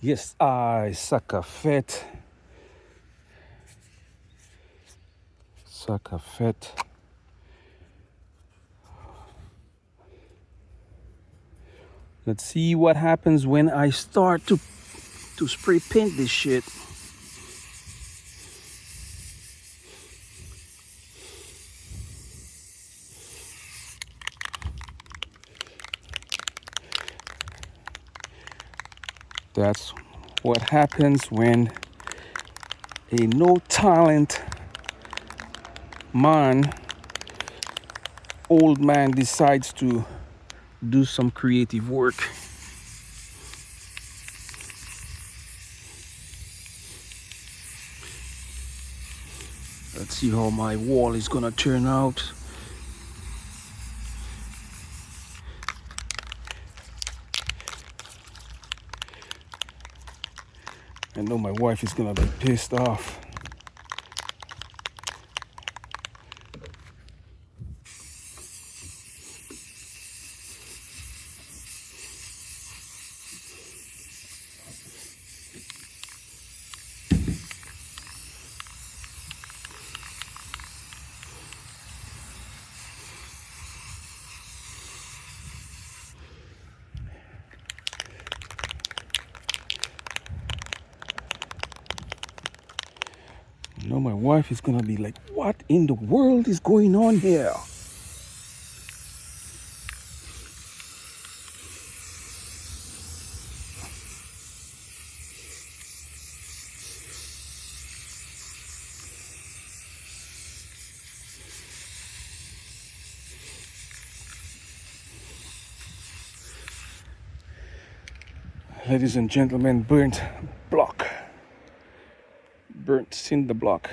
Yes, I, sa ka fèt. Sa ka fèt. Let's see what happens when I start to spray paint this shit. That's what happens when a no talent man, old man, decides to do some creative work. Let's see how my wall is gonna turn out. I know my wife is gonna be pissed off. I know my wife is gonna be like, what in the world is going on here? Ladies and gentlemen, burnt block. Burnt cinder block.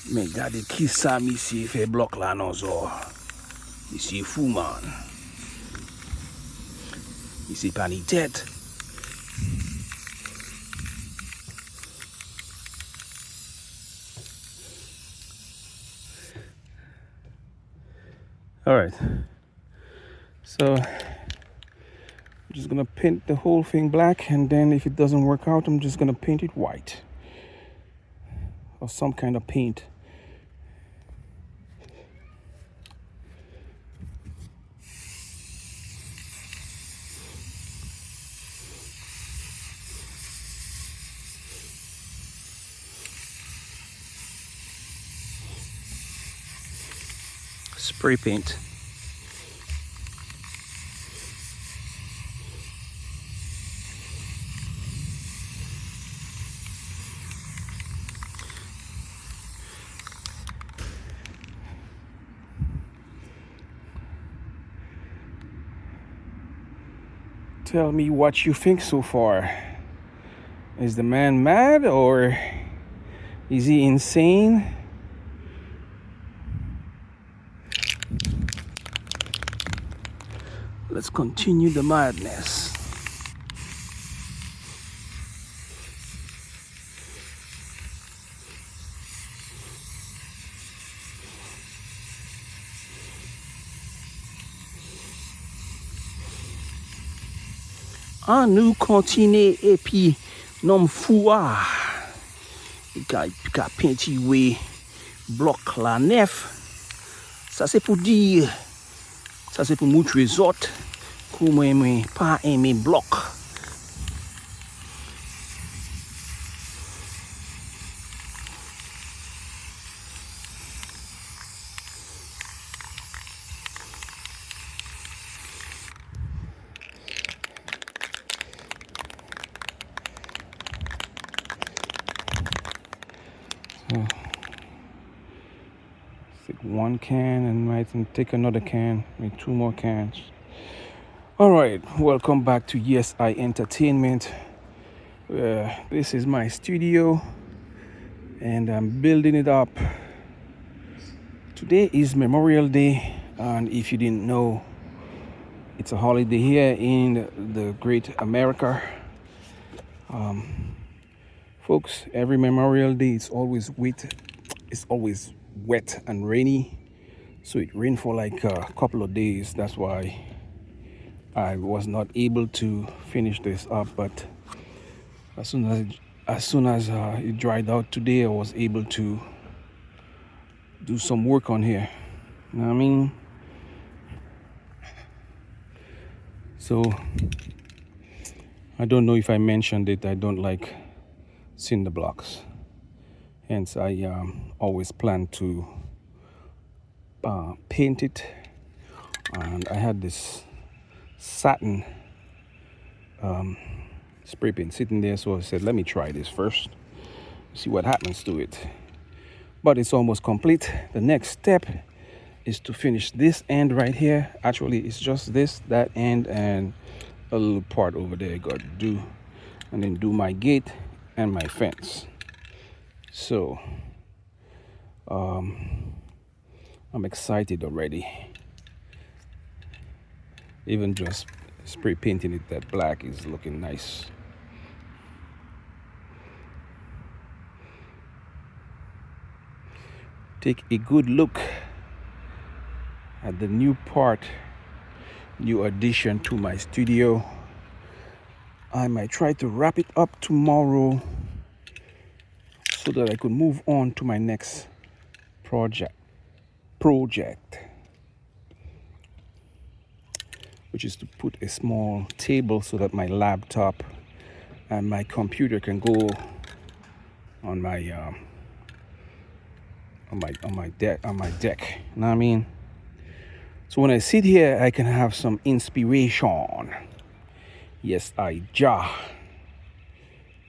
Men gadé kisa misyé fè blòk la non zò. Misyé fou, man. Misyé pa ni tèt. All right. So I'm just gonna paint the whole thing black, and then if it doesn't work out, I'm just gonna paint it white or some kind of paint. Spray paint. Tell me what you think so far. Is the man mad or is he insane? Let's continue the madness. An nou kontiné épi nonm fou a ka pentiwé blòk la nèf. Sa sé pou di, sa sé pou moutwé zòt kouman mwen pa enmen blòk. So, take one can and might take another can, make two more cans. All right, welcome back to Yes I Entertainment. This is my studio and I'm building it up. Today is Memorial Day, and if you didn't know, it's a holiday here in the great America. Folks, every Memorial Day it's always wet. It's always wet and rainy. So it rained for like a couple of days. That's why I was not able to finish this up. But as soon as it dried out today, I was able to do some work on here. You know what I mean? So I don't know if I mentioned it. I don't like cinder blocks. Hence, I always plan to paint it. And I had this satin spray paint sitting there, so I said, let me try this first, see what happens to it. But it's almost complete. The next step is to finish this end right here. Actually, it's just this, that end, and a little part over there I got to do, and then do my gate and my fence. So I'm excited already. Even just spray painting it that black is looking nice. Take a good look at the new part, new addition to my studio. I might try to wrap it up tomorrow so that I could move on to my next project, which is to put a small table so that my laptop and my computer can go on my on my deck. You know what I mean? So when I sit here, I can have some inspiration. Yes, I ja.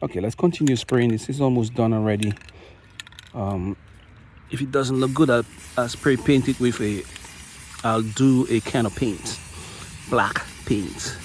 Okay, let's continue spraying. This is almost done already. If it doesn't look good, I'll spray paint it with a, I'll do a can of paint, black paint.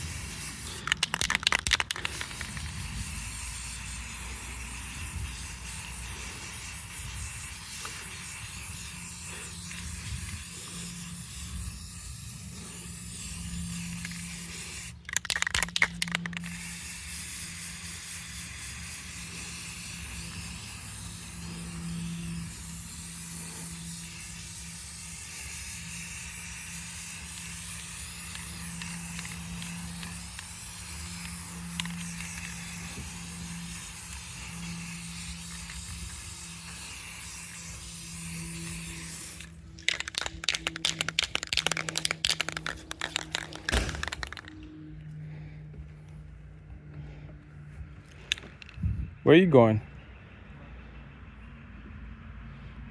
Where are you going?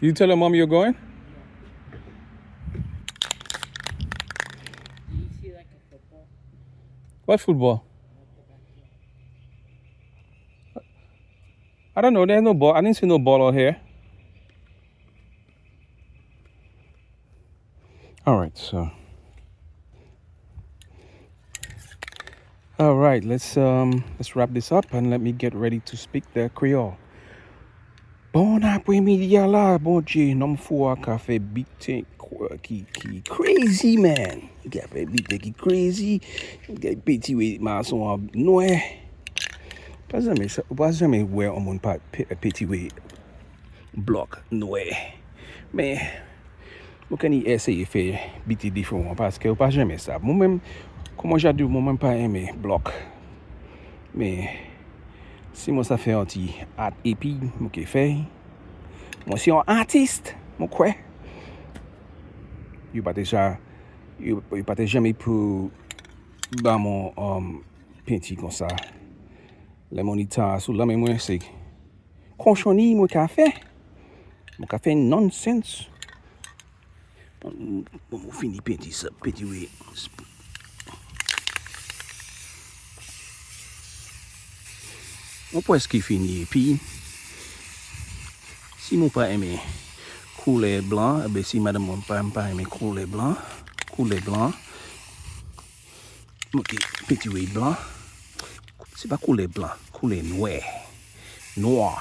You tell your mom you're going? Do you see like a football? What football? At the backyard. I don't know. There's no ball. I didn't see no ball out here. All right, so. All right, let's wrap this up and let me get ready to speak the Creole. Bon apwémidi la, bon Djé, nonm fou a ka fè beat ki crazy, man. Ka fè beat ki crazy. Ka penti mason an nwè. Pa janmé wè an moun pa penti blòk nwè. Men, mwen ka ni éséyé fè beat different paské ou pa janmé sa. Mwen menm, kòman ja di, mwen menm pa enmen blòk. Men, si mwen sa fè an ti art épi, mwen ké fè. Mwen sé an artist, mwen kwè. Yo pa té ja, yo pa té janmé pou ba mwen penti kon sa. Lè mwen ita sou lanmen mwen sé konchonni mwen ka fè. Mwen ka fè nonsense. Mwen fini penti sa, penti wè. Mwen pwèski fini épi. Si mwen pa enmen koulè blan, ébi si madanm mwen pa enmen koulè blan, koulè blan, mwen ké penti wè blan. Sé pa koulè blan, koulè nwè. Nwa.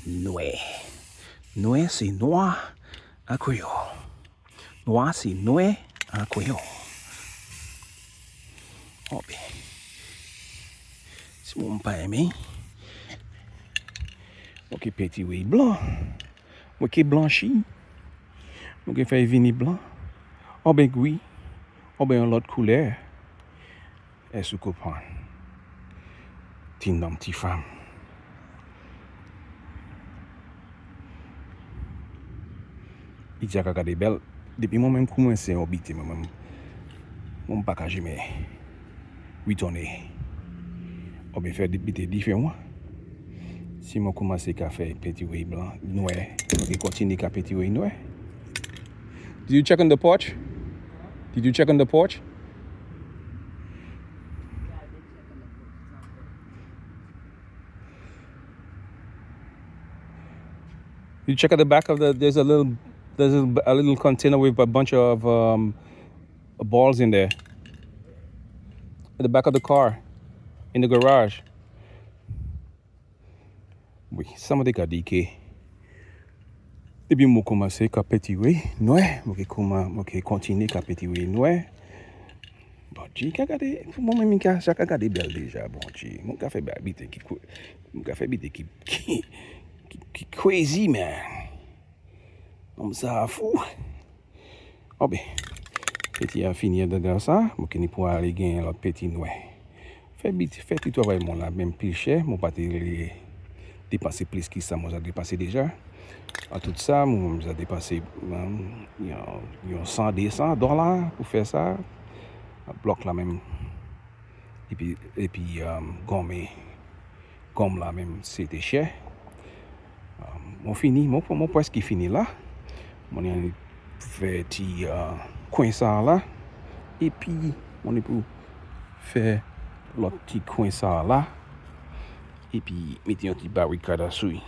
Nwè. Nwè sé nwa an Kwéyòl. Nwa sé nwè an Kwéyòl. Oh ben. Si mwen pa enmen. Mwen ké pentiwé-y blan. Mwen ké blanchi. Mwen ké fè-y vini blan. Oubyen gwi. Oubyen yon lòt koulè. Ès ou konpwann? Ti nonm, ti fanm. Li dja ka gadé bèl. Dépi mwen menm koumansé yon bité mwen menm, mwen pa ka jamè ritouné oubyen fè bité diféwan. Si mwen koumansé ka fè pentiwé blan, nwè, mwen ké kontiné ka pentiwé nwè. Did you check on the porch? Did you check on the porch? Yeah, I did check on the porch. It's not there. You check at the back of the there's a little container with a bunch of balls in there. At the back of the car, in the garage. Wi, sa mwen té ka di ké dépi mwen koumansé ka pentiwé nwè, mwen ké kouman, mwen ké kontiné ka pentiwé nwè. Bondjé, ka gadé, pou mwen menm ka, sa ka gadé bèl déja, bondjé. Mwen ka fè ba bité ki, mwen ka fè bité ki crazy, man. Nonm sa fou. Oh ben, penti a fini andan sa, mwen ni pou alé gen lòt penti nwè. Fè bit, fè ti twavay mwen la menm pli chè, mwen pa té dépansé plis ki sa mwen sa dépansé déja. An tout sa, mwen sa dépansé yon 100, 200 dola pou fè sa. Blòk la menm. Épi gonmé, gonm la menm, sé té chè. Mwen fini, mwen pwèski fini la. Mwen ni fè ti kwen sa la. Épi, mwen ni pou fè lòt ti kwen sa la. Épi, mété yon ti barikad asou.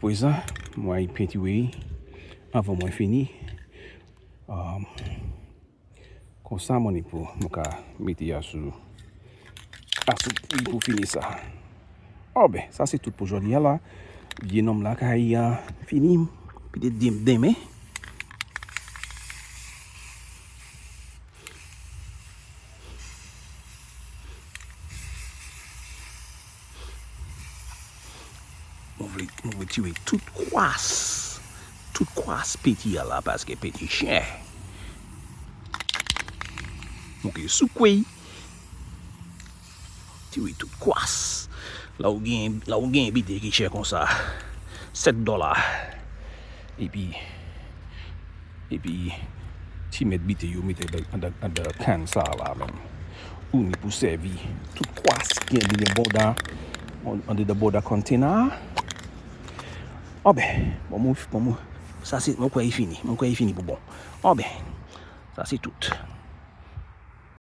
Pwézan, mwen pentiwé avan mwen fini. Kon sa mwen ni pou mwen ka mété asou pou fini sa. Oh ben, sa sé tout pou jòdi a la. Vyé nonm la kay fini. Pitèt denmen. Mwen vlé tiwé tout kwas. Tout kwas penti a la paské penti chè. Mwen ké soukoué. Tiwé tout kwas. La ou gen bité ki chè kon sa. 7 dola. Épi, ti mèt bité yo mété andan kann sa la menm. Ou ni pou sèvi. Tout kwas ki gen bòda, under the border container. Oh ben, bon, sa sé, mwen kwè i fini. Mwen kwè i fini pou bon. Oh ben, sa sé tout.